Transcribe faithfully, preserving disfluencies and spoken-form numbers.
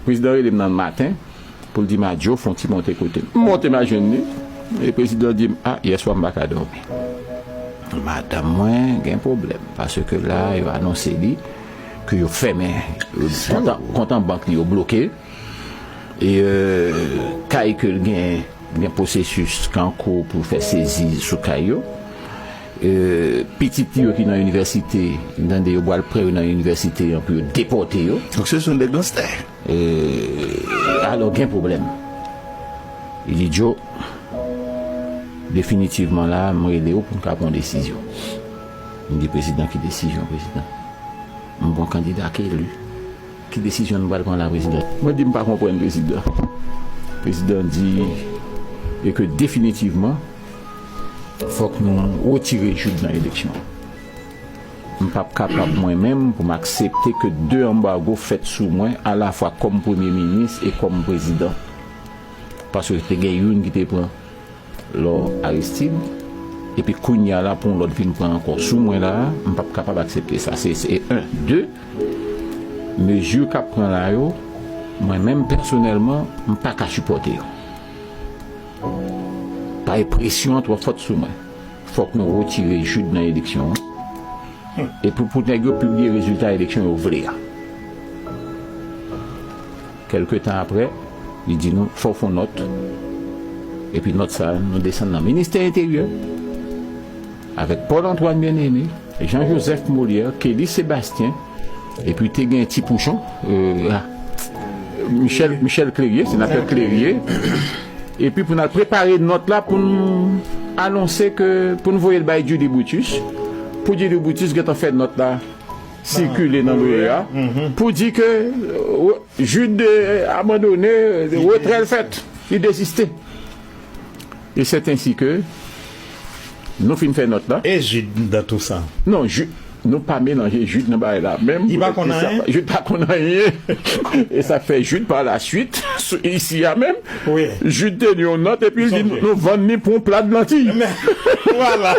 Prezidan rele m nan maten pou l di m, "Adjo, fè yon ti monte kote m." M monte m al jwenn li. E prezidan di m, "A, yèswa m pa ka dòmi. Madanm mwen gen pwoblèm, paske la, yo anonse li ke yo fèmen, kont an, kont an bank li, yo bloke l. E, euh, kay ke l gen, gen pwosesis ki an kou pou fè sezi sou kay yo. Euh, pitit li yo ki nan inivèsite, m tande yo pral pran yo nan inivèsite an pou yo depòte yo." Donk, se yon nèg ganstè. E, alò, gen pwoblèm. Li di, "Djo, definitivman la, m rele w pou n ka pran yon desizyon." M di, "Prezidan, ki desizyon, prezidan? M bon kandida k eli. Ki desizyon nou pral pran la, prezidan?" Mwen di, "M pa konprann, prezidan." Prezidan di, "E ke definitivman, fòk nou retire Jude nan eleksyon. M p ap kapab mwen menm pou m aksepte ke de anbago fèt sou mwen, alafwa kòm premye minis e kòm prezidan. Paske te gen youn ki te pran lò Aristide, epi kounye a la pou yon lòt vin pran ankò sou mwen la, m p ap kapab aksepte sa. Se, se en. De, mezi k ap pran la yo, mwen menm pèsonèlman, m pa ka sipòte yo. Paske presyon an twò fòt sou mwen. Fòk nou retire Jude nan eleksyon an. Epi pou nèg yo pibliye rezilta eleksyon yo vle a." Kèlke tan apre, li di nou, "Fò w fè yon nòt." Epi nòt sa a, nou desann nan Ministè Enteryè, avèk Paul Antoine Bien-Aimé, Jean Joseph Molière, Kelly Sébastien, epi te gen Ti Pouchon, euh, ah, Michel, Michel Clérier, senatè Clérier. Epi pou n al prepare nòt la pou n anonse ke, pou n voye l bay Judy Brutus, pou Judy Brutus gentan fè nòt la sikile nan meyè a, pou di ke, euh, Jude, euh, abandone, euh, retrè l fèt, li deziste. E c'est ainsi que nou fin fè nòt la. E Jude dans tout ça? Non, Ju-, nou pa melanje Jude nan bagay la menm. Li pa konn anyen? Jude pa konn anyen. E sa fè Jude, pa la swit, isi a menm, Jude te li yon nòt, epi li di, "Nou vann li pou yon plat lantiy." Vwala.